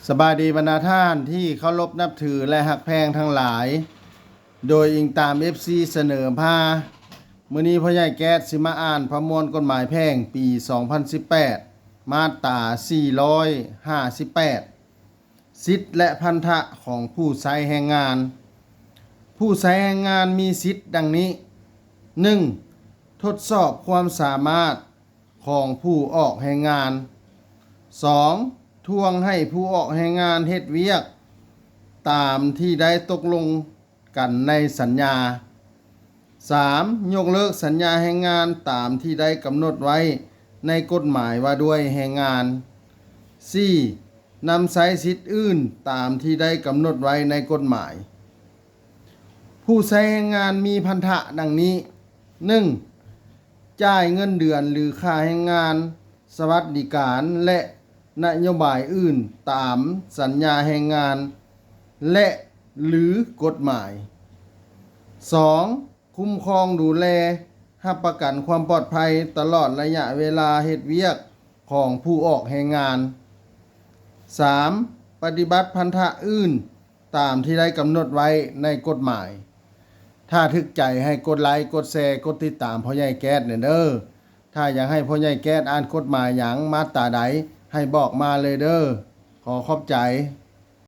ສະບາຍດີບັນດາທ່ານທີ່ເຄົາລົບນັບຖື ແລະ ຮັກແພງທັງຫຼາຍ. ໂດຍອີງຕາມ ເອັຟຊີ ສະເໜີມາ, ມື້ນີ້ພໍ່ໃຫຍ່ແກັດຊິມາອ່ານປະມວນກົດໝາຍແພ່ງປີສອງພັນສິບແປດ ມາດຕາສີ່ຮ້ອຍຫ້າສິບແປດ ສິດ ແລະ ພັນທະຂອງຜູ້ໃຊ້ແຮງງານ. ຜູ້ໃຊ້ແຮງງານມີສິດດັ່ງນີ້: ໜຶ່ງ ທົດສອບຄວາມສາມາດຂອງຜູ້ອອກແຮງງານ. ສອງ ທວງໃຫ້ຜູ້ອອກແຮງງານເຮັດວຽກຕາມທີ່ໄດ້ຕົກລົງກັນໃນສັນຍາ. ສາມ ຍົກເລີກສັນຍາແຮງງານຕາມທີ່ໄດ້ກຳນົດໄວ້ໃນກົດໝາຍວ່າດ້ວຍແຮງງານ. ສີ່ ນຳໃຊ້ສິດອື່ນຕາມທີ່ໄດ້ກຳນົດໄວ້ໃນກົດໝາຍ. ຜູ້ໃຊ້ແຮງງານມີພັນທະດັ່ງນີ້: ໜຶ່ງ ຈ່າຍເງິນເດືອນ ຫຼື ຄ່າແຮງງານ, ສະຫວັດດີການ ແລະ ນະໂຍບາຍອື່ນຕາມສັນຍາແຮງງານ ແລະ ຫຼື ກົດໝາຍ. ສອງ ຄຸ້ມຄອງດູແລ, ຮັບປະກັນຄວາມປອດໄພຕະຫຼອດໄລຍະເວລາເຮັດວຽກຂອງຜູ້ອອກແຮງງານ. ສາມ ປະຕິບັດພັນທະອື່ນຕາມທີ່ໄດ້ກຳນົດໄວ້ໃນກົດໝາຍ. ຖ້າຖືກໃຈໃຫ້ກົດໄລ, ກົດແຊ, ກົດຕິດຕາມພໍ່ໃຫຍ່ແກັດແດ່ເດີ້. ຖ້າຢາກໃຫ້ພໍ່ໃຫຍ່ແກັດອ່ານກົດໝາຍຫຍັງ ມາດຕາໃດ ໃຫ້ບອກມາເລີຍເດີ້. ຂໍຂອບໃຈ.